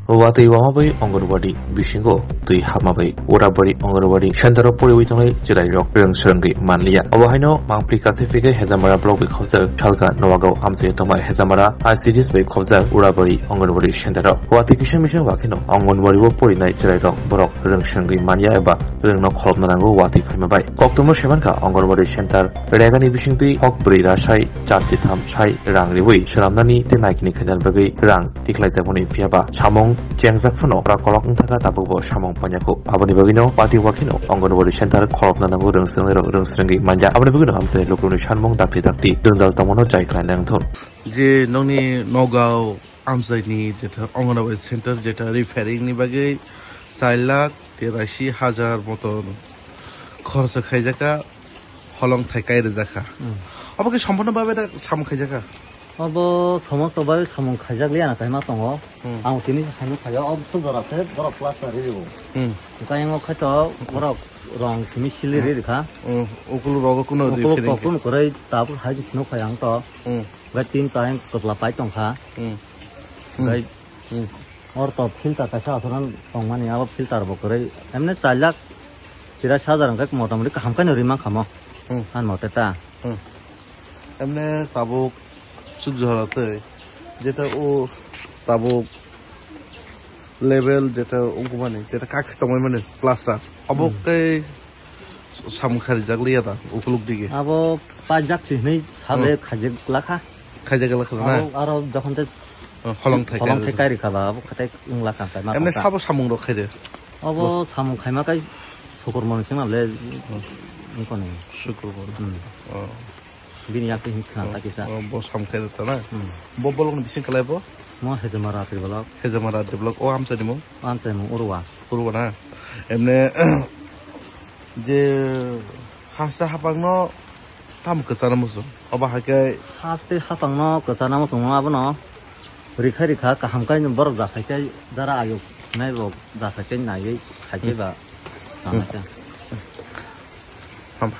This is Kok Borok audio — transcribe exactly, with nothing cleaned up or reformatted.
Watwi wama bai Anganwadi bisingo twi hapma bai Urabari Anganwadi center o poriwi tongnai chwrairok rwng swrwngwi manliya. Obo haino mangpli kaisa phikhe Hejamara block bai khopjak Salka Nowagao amchaio tongma Hejamara I C D S bai khopjak Urabari Anganwadi center o. Watwi kisa mising wakheno Anganwadi o porinai chwrairok borok rwng swrwngwi manya eba rwngno kholopna nango watwi phaima bai. Koktwmano semankha Anganwadi center regani bisingtwi hok bwrwi rasai char chitham sai rang riwi swnamnani tei naikini khainani bagwi rang tikhlaijakmani, phiyaba samung chengjak phano ora kolok wngthaka tabukbo samung panyakho. Aboni bagwino watwi wakheno Anganwadi center kholopna nango rwng swrwngnairok rwng swrwngwi manya. Aboni bagwino amchaini lukurokni sanmung dakti dakti jwngjal tongmano jai khlainai wngthun. Je nokni Nogao amchaini jeta Anganwadi center jeta repairing ni bagwi char lakh terashi hajar moton khorsa khaijakha, holong thai kai rwjakha. Hmm. Obo khe sompurno babe da samung khaijakha? Obo somosto babe samung khaijak liya na kaima tongo. Hmm. Ang tini haino khayo, obo sujora se borok plaster ri rwo. Hmm. Kayang o khaito borok rong simi sili ri rikha. Hmm. Ukulu rogo kuno ri. Ukulu firing kok kuno kwrwi tabuk hai phino khayang to. Hmm. Bai tin tayang kwpla pai tongkha. Hmm. Bai Hmm. Or to filter kaisa asoran tongmani, abo filter bo kwrwi. Emne char lakh tiras hajar hwnkhe motamoti kaham khe no ri mankha mo. Hmm. An mote ta. Hmm. Emne tabuk suk jora tei jeta o tabuk level jeta ungkumani jeta kak tongmani plaster. Abo Hmm. khe samung kharijak liya da ukuluk dige. Abo pajak si hinwi sale Hmm. khaijak lakha. Khaijak lakha na? Abo aro jokhon te Hmm, holong thai holong khaijak. Thai kairi kha ba, abo khatai wng lakha, kai ma Emne kha. Sabo samung rok khaide? Abo samung khaima kai sukur moni sima le Hmm. wngkoni. Sukur moni. Hmm. Oh. Bini yakti hin khna Oh, ta kisa. Oh, bo sam khaide ta na? Hmm. Bo bolong ni bising kalai bo? Mo Hejamara Tribal. Hejamara Tribal. O amchani mo? Amchai mo Urwa. Urwa na? Emne je hasta hapang no tam kwchana muchung. Obo hai khe. Haste hapang no kwchana muchung abono rikha rikha kaham kai borok jasai kai dara ayuk nai bo jasai kai naiwi khai kai ba. Hmm. Sana khe. Ham-,